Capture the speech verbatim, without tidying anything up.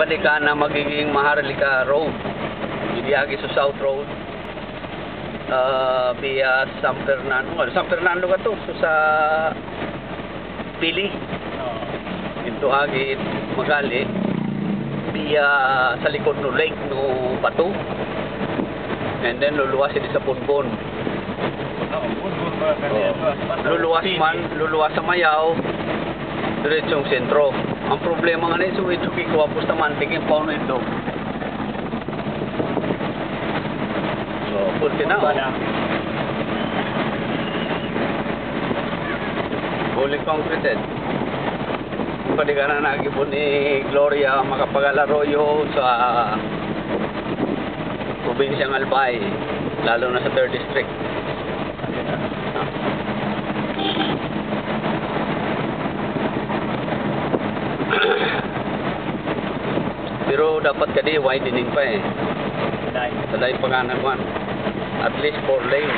Di ka na magiging Maharlika Road. Didi agi su South Road. Ah, biya San Fernando. Wala, San Fernando katu, su sa Pili. Oo. Into agi magali, biya sa likod no lake no Batu. And then luluwas ini sa Bunbun. Oo, Bunbun ba? Oo. Luluwas man, luluwas sa Mayaw, diretsong sentro. Ang problema ngani, so ito kikuwa Bustamante, kaya pa ito. So, purti na, o. Fully concreted. Padi ka na nagibun ni Gloria Macapagal Arroyo sa probinsyang Albay, lalo na sa third district. Pero dapat kadi widening pa e. Sadai. Sadai pa ka na kwan. At least four lane.